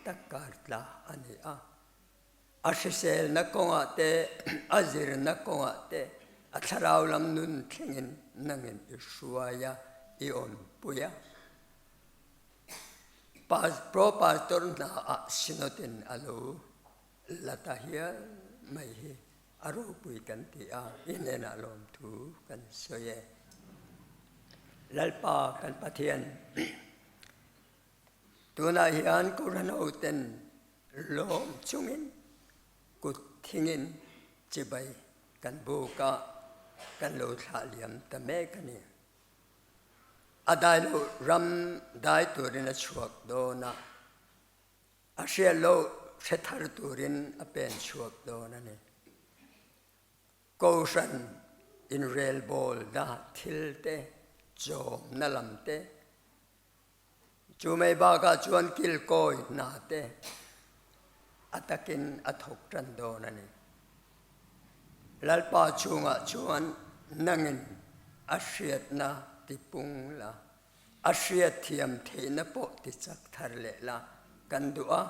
tak kar tla a ni a, a hriselna kawngah te, a zirna kawngah te, a thlarau lam nun thlengin nangin i hruai a, i awmpui a. Pro Pastor hnaah Synod-in a lo. la ta hial mai hi a ropui kan ti a, i hnenah lawmthu kan sawi e. Lalpa kan Pathian, tunah hian Kohhran hoten lawm chungin kut thingin chibai kan buk a, kan lo thlah liam ta mek a ni. A dai lo ram dai turin a chhuak dawn a, a hriat loh hre thar turin a pen chhuak dawn a ni. Kohhran inrelbawl dah thil te, chawmna lam te, chu mai bakah chuan kilkawi hna te a takin a thawk tan dawn a ni. Lalpa chungah chuan nangin a hriatna tipung la. A hriatthiam theihna pawh ti chak thar leh la kan duh a,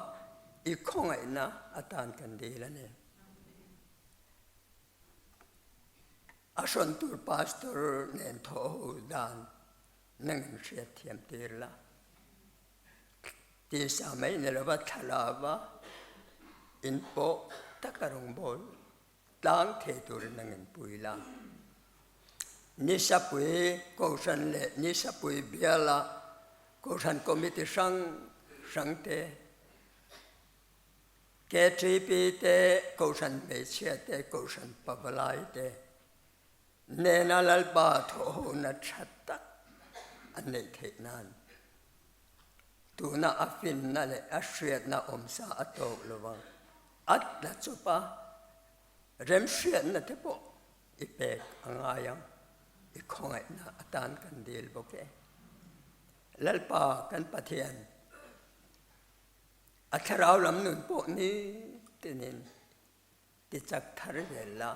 i khawngaihna atan kan dil a ni. A hrawn tur pastor nen thawh ho dan nangin hriatthiam tir la. Tisa mai ni lova thlalava inpawh taka rawngbawl Tlang thei turin a ngenpui la. Nisapui Kohhran leh Nisapui biala Kohhran Committee hrang hrang te, KTP te, Kohhran hmeichhia te, Kohhran pavalai te nena Lalpa thawhhona tha tak an neih theih nan tuna a finna leh a hriatna awmsa a tawk lovang. A tla chup a, remhriatna te pawh i pek a ngai ang, i khawngaihna atan kan dil bawk e. Lalpa kan Pathian, a thlarau lam nun pawh ni tinin ti chak thar zel la.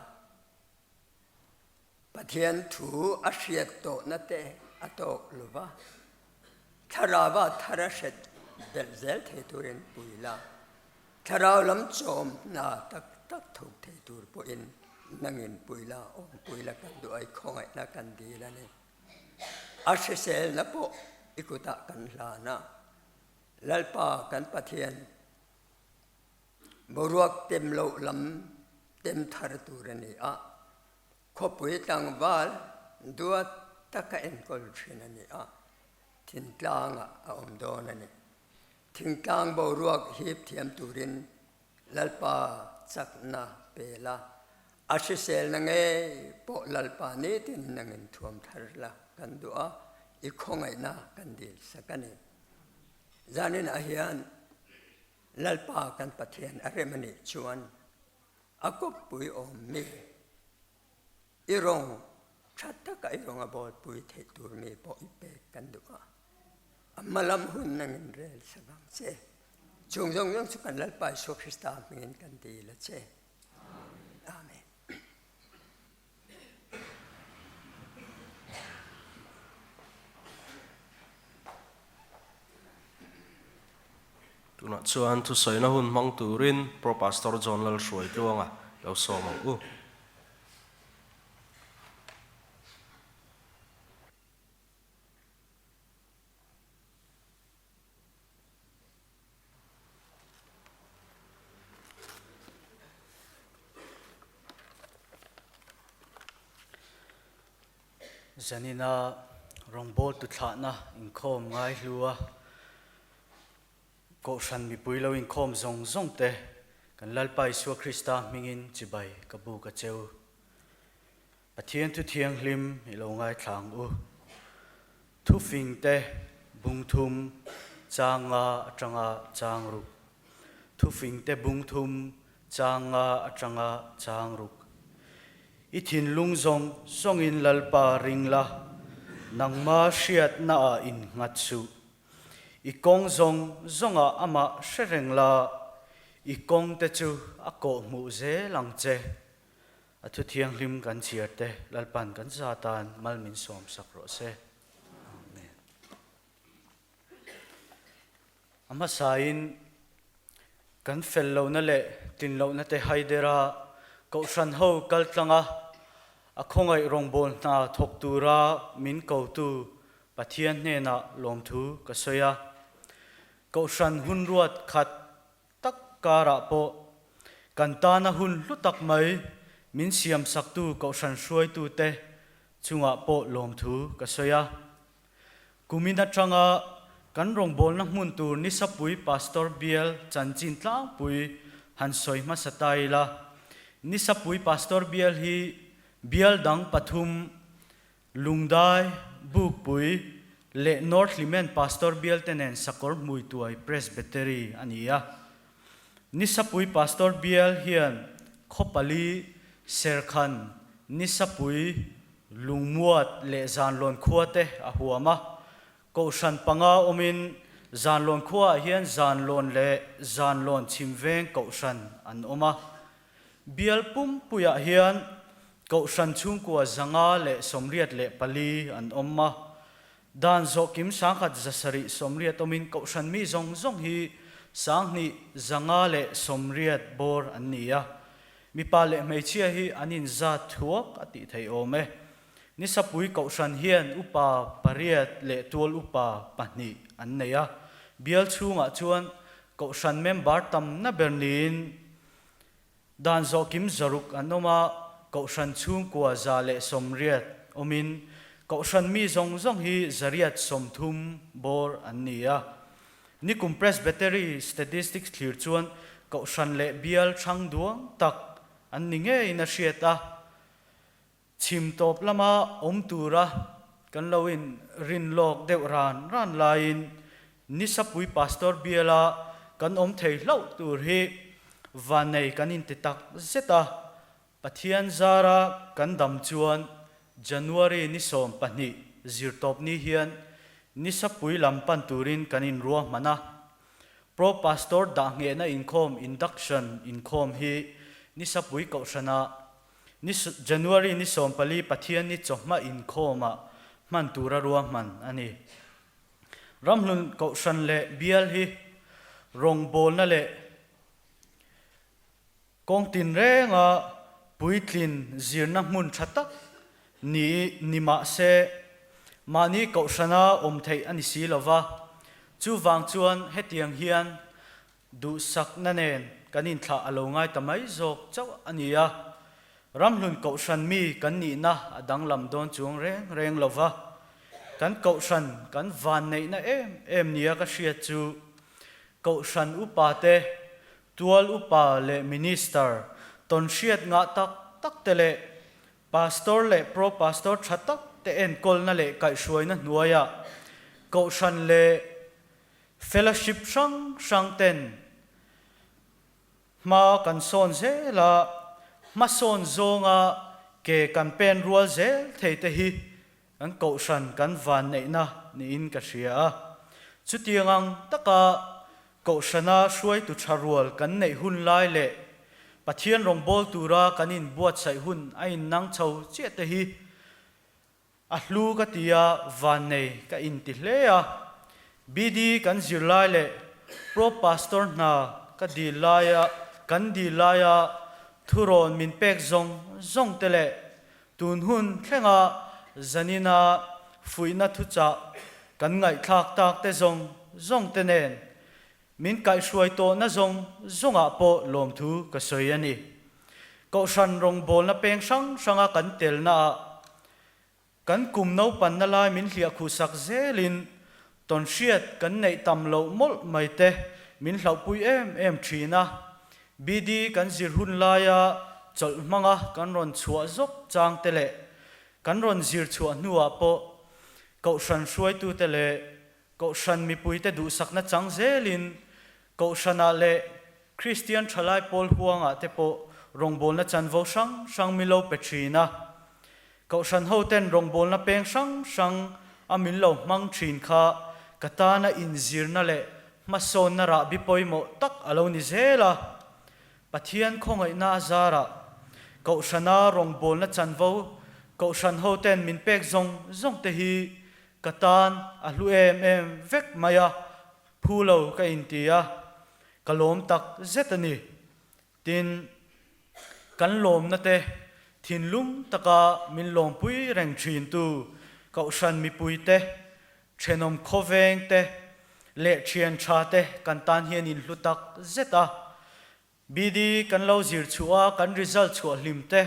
Pathian thu a hriat tawhna te a tawk lo va, thlarauva thar a hret belh zel thei turin pui la. Thlarau lam chawm hna tak tak thawk thei tur pawhin nangin pui la, awm pui la kan duh a, i khawngaihna kan dil a ni. A hriselna pawh i kutah kan hlan a, Lalpa kan Pathian boruak tem loh lam tem thar tur a ni a, khawpui tlangval duat taka enkawl thin a ni a, thingtlangah a awm dawn a ni. Thingtlang boruak hip thiam turin Lalpa chakna pe la, a hriselna ngei pawh Lalpa nitin nangin thuam thar la kan duh a, i khawngaihna kan dil sak a ni. Zaninah hian Lalpa kan Pathian a rem a nih chuan a kawppui awm mi i rawng tha taka i rawng a bawlpui theih tur mi pawh i pek kan duh a. A hmalam hun nangin rel sak ang che. Chung zawng zawng chu kan Lalpa Isua Krista hmingin kan dil a che. Amen. Tunah chuan thusawina hun hmang turin Pro Pastor John Lalhruaitluanga lo sawm ang u. Zanina rawngbawl tuthlahna inkhawm ngai hlu a, Kohhran mipui lo inkhawm zawng zawng te kan Lalpa Isua Krista hmingin chibai ka buk a cheu. Pathian thu thianghlim i lo ngaithla ang u. Thufing te bung thum chang nga atanga chang ruk. Thufing te bung thum chang nga atanga chang ruk. I thinlung zawng zawngin Lalpa ring la, nangma hriatna ah innghat suh. I kawng zawng zawngah amah hre reng la, i kawng te chu a kawhhmuh zel ang che. A thu thianghlim kan chhiar te Lalpan kan za tan mal min sawm sak rawh se. Amen. A hmasain kan fel lohna leh tlin lohna te haidera Kohhran ho kal tlanga a khawngaih rawngbâwl hna thawk tura min kotu Pathian hnenah lawmthu ka sawi a. Kohhran hun ruat khat tak karah pawh. Kan tana hun hlu tak mai min siamsaktu Kohhran hruaitute chungah pawh lawmthu ka sawi a. Kumin atanga kan rawngbawlna hmun tur Nisapui Pastor Bial chanchin tlangpui han sawi hmasa ta ila. Nisapui Pastor Bial hi bial dang pathum Lungdai, Bukpui leh North Hlimen Pastor bialte nen Sakawr Hmuituai Presbytery a ni a. Nisapui Pastor bial hian khaw pali, Serkhan, Nisapui, Lungmuat leh Zanlawn khua te a huam a. Kohhran panga awmin Zanlawn khuaah hian Zanlawn leh Zanlawn Chhimveng Kohhran an awm a. Bial pumpuiah hian Kohhran chhungkua 184 an awm a, dan zawh kim 1180 awmin Kohhran mi zawng zawng hi 2580 bawr an ni a. Mipa leh hmeichhia hi an inzat thuak a tih theih awm e. Nisapui Kohhran hian upa pariat leh tual upa pahnih an nei a, bial chhungah chuan Kohhran member tamna ber niin Dan zawh kim 600 an awm a, Kohhran chhungkua 180 awmin Kohhran mi zawng zawng hi 830 bawr an ni a. Nikum Presbytery statistics thlir chuan Kohhran leh bial hrang duang tak an ni ngeiin a hriat a. Chhim tawp lama awm tura kan lo in rin lawk deuh ran ran laiin Nisapui Pastor biala kan awm thei hlauh tur hi vannei kan inti tak zet a, Pathian zara kan dam chuan January ni 12 zirtawp ni hian Nisapui lam pan turin kan inruahman a. Pro Pastor dahnghehna inkhawm induction inkhawm hi Nisapui Kohhranah Ni January ni 14 Pathian ni chawhma inkhawmah hman tura ruahman a ni. Ramhlun Kohhran leh Bial hi rawngbawlna leh kawng tinrenga puitlin zirna hmun tha tak ni ni mah se mahni Kohhrana awm theih a ni si lova, chuvang chuan hetiang hian Duhsakna nen kan inthlah a lo ngai ta mai zawk chauh a ni a, Ramhlun Kohhran mi kan nihna a danglam dawn chuang reng reng lo va, kan Kohhran kan vanneihna em em nia ka hriat chu Kohhran upa te, tual upa leh Minister tawnhriat ngah tak tak te leh Pastor leh Pro Pastor tha tak te enkawlna leh kaihhruaina hnuaiah Kohhran leh Fellowship hrang hrang ten hma kan sawn zel a, hmasawn zawnga ke kan pen rual zel thei te hi kan kohhran kan vanneihna niin ka hria a. Chutiang ang taka kohhrana hruaitu tha rual kan neih hun lai leh Pathian rawngbâwl tura kan inbuatsaih hun a innang chho chiah te hi A hlu ka ti a, vannei ka inti hle a. BD kan zirlai leh Pro Pastor hna ka dil laia kan dil laia thurawn min pek zawng zawng te leh tun hun thlenga zanina fuihna thuchah kan ngaihthlak tak te zawng zawng te nen min kaihhruai tawhna zawng zawngah pawh lawmthu ka sawi a ni. Kohhran rawngbawlna peng hrang hranga kan telnaah kan kum naupanna lai min hliahkhuhsak zelin tawnhriat kan neih tam loh mawlh mai te min hlauhpui em em thin a. BD kan zir hun laia chawlh hmanga kan rawn chhuah zawk chang te leh kan rawn zir chhuah hnuah pawh Kohhran hruaitute leh Kohhran mipuite duhsakna chang zelin Kohhranah leh Kristian thalai pawl huangah te pawh rawngbawlna chanvo hrang hrang min lo pe thin a. Kohhran hoten rawngbawlna peng hrang hrang a min lo hmang thin kha ka tana inzirna leh hmasawnna rahbi pawimawh tak a lo ni zel a. Pathian khawngaihna a zarah Kohhrana rawngbawlna chanvo Kohhran hoten min pek zawng zawng te hi ka tan a hlu em em vek mai a. Phu lo ka inti a, ka lawm tak zet a ni. Tin, kan lawmna te thinlung taka min lawmpui reng thintu Kohhran mipui te, thenawm khawveng te leh thian tha te kan tan hian in hlu tak zet a. BD kan lo zir chhuah a kan result chhuah hlim te,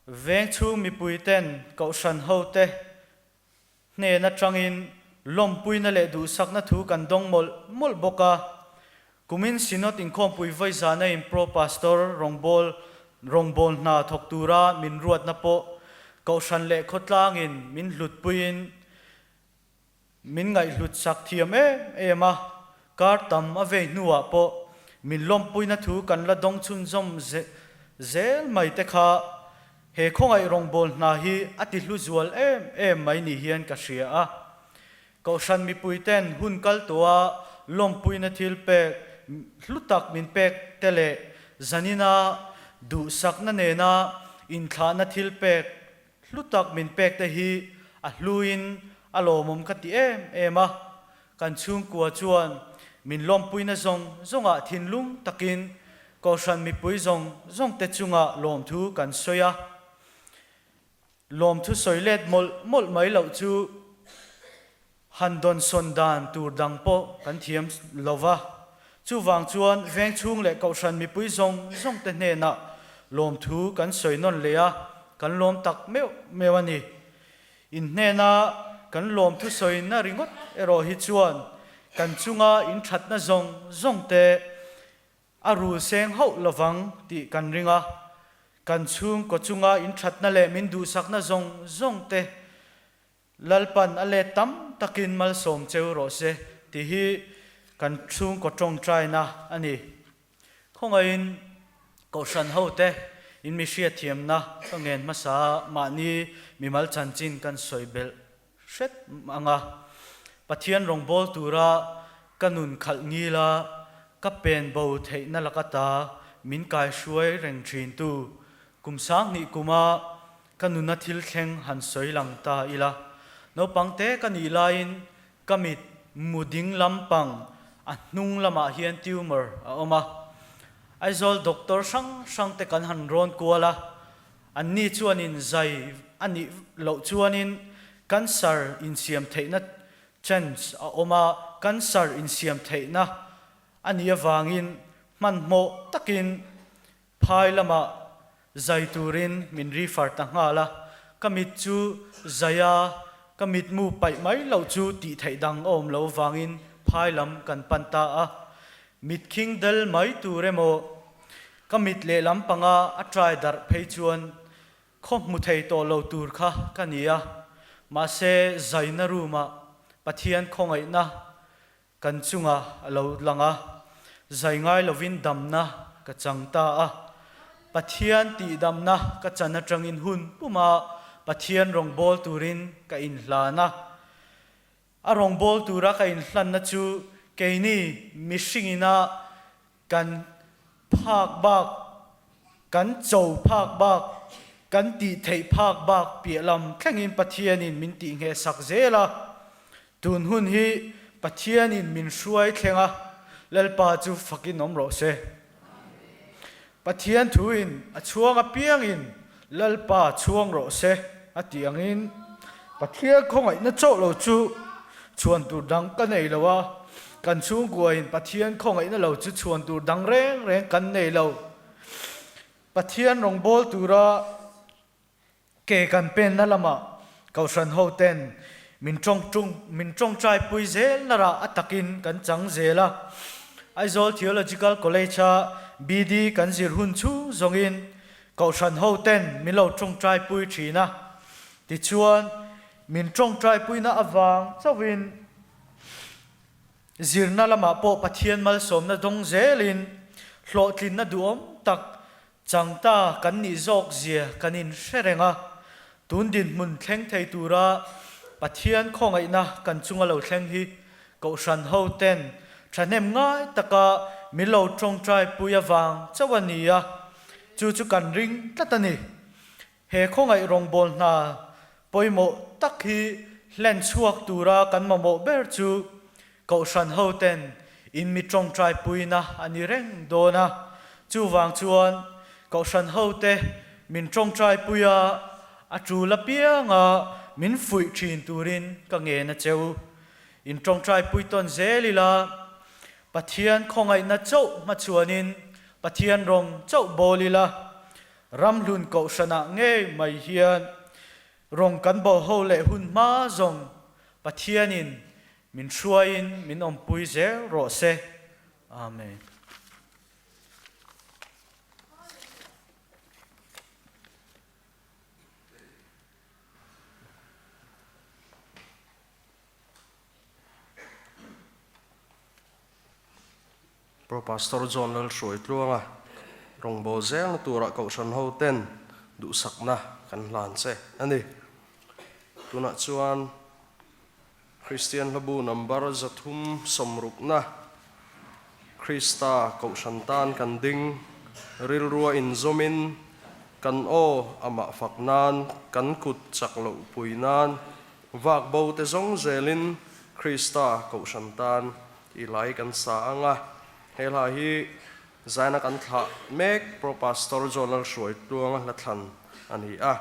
veng chhung mipui ten kohhran ho te hnen atangin lawmpuina leh duhsakna thu kan dawng mawlh mawlh bawk a. Kumin Synod inkhawmpui vawi zana in Pro Pastor rawngbâwl rawngbâwl hna thawk tura min ruatna pawh Kohhran leh khawtlangin min hlutpuiin min ngaihhlut sak thiam em em a, kar tam a vei hnuah pawh min lawmpuina thu kan la dawng chhunzawm zel mai te kha he khawngaih rawngbâwl hna hi a ti hlu zual em em mai ni hian ka hria a. Kohhran mipuiten hun kal tawha lawmpuina thil pek hlu tak min pek te leh zanina duhsakna nena inthlahna thil pek hlu tak min pek te hi a hluin a lawmawm ka ti em em a. Kan chhungkua chuan min lawmpuina zawng zawngah thinlung takin Kohhran mipui zawng zawngte chungah lawmthu kan sawi a. Lawmthu sawi let mawlh mawlh mai loh chu han dawnsawn dan tur dang pawh kan thiam lo va. Chuvang chuan veng chhung leh kohhran mipui zawng zawng te hnenah lawmthu kan sawi nawn leh a, kan lawm tak meuh meuh a ni. In hnena kan lawmthu sawina ringawt erawh hi chuan kan chunga inthatna zawng zawng te A rul seng hauh lovang tih kan ring a, kan chhungkaw chunga inthatna leh min duhsakna zawng zawng te Lalpan a let tam takin malsawm cheu rawh se tih hi kan chhungkaw tawngtaina a ni. Khawngaihin Kohhran hote in mi hriatthiamna ka ngen hmasa a, mahni mimal chanchin kan sawi belh hret ang a, Pathian rawngbâwl tura ka nun khalh ngil a, ka pen bo theihna laka ta min kaihruai reng ṭhintu kum sanghnih kuma ka nuna thil thleng han sawi lang ta ila. Naupang te ka nih laiin ka mit mu ding lampang a hnung lamah hian tumor a awm a, Aizawl doctor hrang hrang te kan han rawn kual a, Anni chuanin zai a nih loh chuanin cancer insiam theihna chance a awm a, cancer insiam theihna a nih avangin hmanhmawh takin phai lamah zai turin min refer ta nghal a, ka mit chu zai a, ka mitmu paih mai loh chu tih theih dang a awm loh avangin phai lam kan pan ta a, mitkhing del mai tur emaw Ka mit lehlam panga a trai darh phei chuan khaw hmu thei tawh lo tur kha ka ni a, mahse zaina room ah Pathian khawngaihna kan chunga a lo lang a, zai ngai lovin damna ka chang ta a. Pathian tihdamna ka chan atangin hun puma Pathian rawngbâwl turin ka inhlan a. A rawngbâwl tura ka inhlanna chu keini mihringina Kan phak bak, kan cho phak bak, kan tih theih phak bak piah lam thlengin Pathianin min tih ngheh sak zel a. Tun hun hi Pathianin min hruai thleng a, Lalpa chu fakin awm rawh se. Pathian thuin a chhuang apiangin Lalpa chhuang rawh se a tih angin Pathian khawngaihna chauh lo chu chhuan tur dang ka nei lo a, kan chhungkuain Pathian khawngaihna lo chu chhuan tur dang reng reng kan nei lo. Pathian rawngbâwl tura ke kan penna lamah Kohhran hoten min tawngtung min tawngtaipui zel narah a takin kan chang zel a. Aizawl Theological College-a BD kan zir hun chhung zawngin Kohhran hoten min lo tawngtaipui thin a, tichuan min tawngtaipuina avang chauhin zirna lamah pawh Pathian malsawmna dawng zelin hlawhtlinna duhawm tak chang ta kan nih zawk zia kan inhre reng a, tun dinhmun thleng thei tura Pathian khawngaihna kan chunga lo thleng hi Kohhran hoten thahnem ngai taka min lo tawngtaipui avang chauh a ni a, chu chu kan ring tlat a ni. He khawngaih rawngbâwl hna pawimawh tak hi hlen chhuak tura kan mamawh ber chu Kohhran hoten in mi tawngtaipuina a ni reng dawn a, chuvang chuan Kohhran hote min tawngtaipui a, a tul apianga min fuih thin turin ka ngen a cheu. In tawngtai pui tawn zel ila. Pathian khawngaihna chauh hmachhuanin Pathian rawng chauh bawl ila, Ramhlun Kohhranah ngei mai hian rawng kan bawl ho leh hun hma zawng Pathianin min hruaiin min awmpui zel rawh se. Amen. Pro Pastor John Lalhruai Tluanga rawngbâwl zelna turah Kohhran ho ten duhsakna kan hlan che a ni. Tunah chuan Kristian hlabu number 360na Krista Kohhran tan kan ding rilrua inzawmin kan aw amah fak nan kan kut chak loh pui nan Vak bo te zawng zelin Krista Kohhran tan i lai kan sa ang a, he hla hi zaina kan thlah mek Pro Pastor John Lalhruai Tluanga hla thlan a ni a.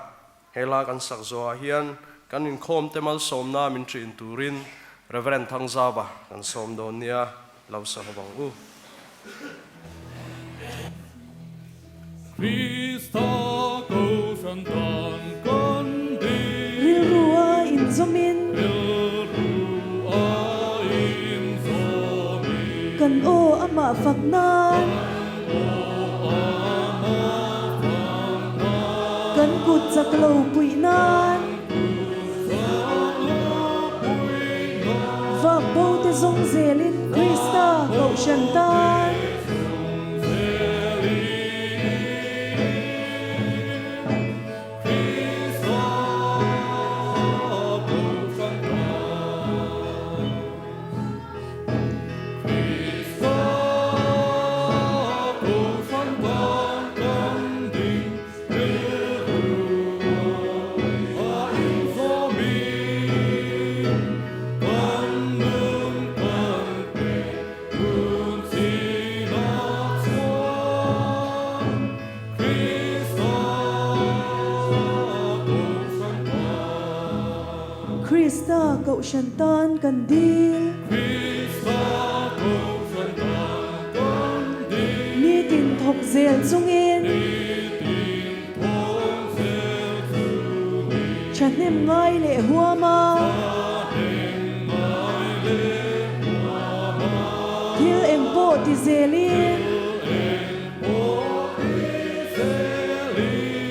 He hla kan sak zawhah hian kan inkhawm te malsawmna min ṭin turin Rev. Thangzava kan sawm dawn nia, lo sa ho ang u. Krista Kohhran tan kan ding. Rilru a inzawmin. Rilru a inzawmin. Kan aw amah fak nan. Kan aw amah fak nan. Kan kut chak lo puih nan. Kan kut chak lo puih nan. Vak bo te zawng zelin Krista Kohhran tan. Krista Kohhran tan kan dil. Nitin thawk zel chungin. Thahnem ngai leh huam a. Thil eng pawh ti zelin.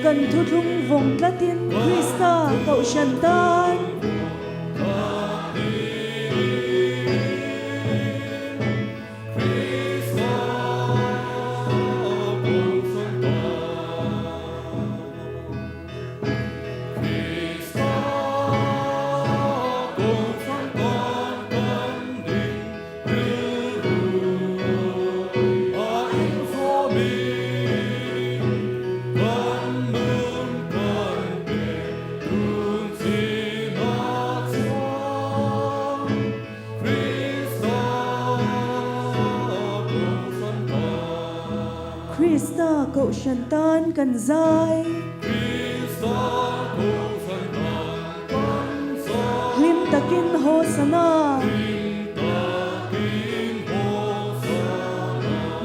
Kan thuthlung vawng tlatin Krista Kohhran tan. Krista Kohhran tan kan zai. Hlim takin Hosana.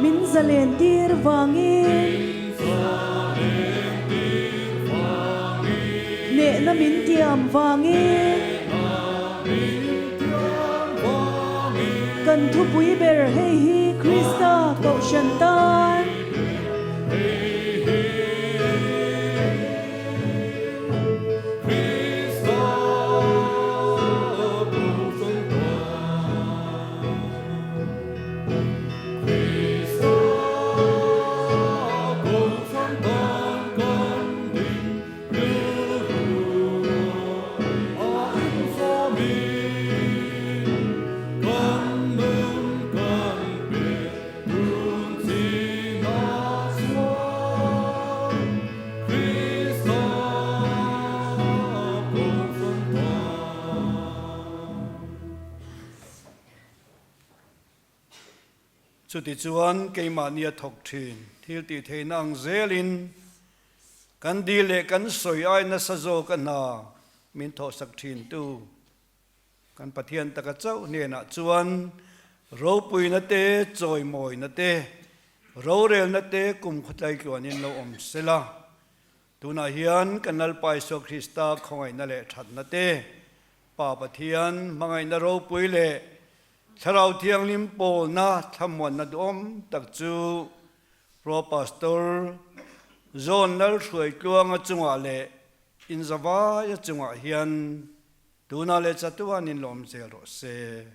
Min zalen tir vangin. Hnehna min tiam vangin. Kan thupui ber hei hi Krista Kohhran tan. Chutichuan keimahnia thawk thin thil tih theihna ang zelin kan dil leh kan sawi ai nasa zawk a hna min thawhsak thintu kan Pathian taka chauh hnenah chuan. Ropuina te, chawimawina te, rorelna te kum khawtlai tluanin lo awm sela. Tunah hian kan Lalpa Isua Krista khawngaihna leh thatna te, Pa Pathian hmangaihna ropui leh Thlarau Thianghlim pawlna thlamuanna duhawm tak chu Pro Pastor John Lalhruaitluanga chungah leh Inzavaia chungah hian tunah leh chatuanin lawm zel rawh se.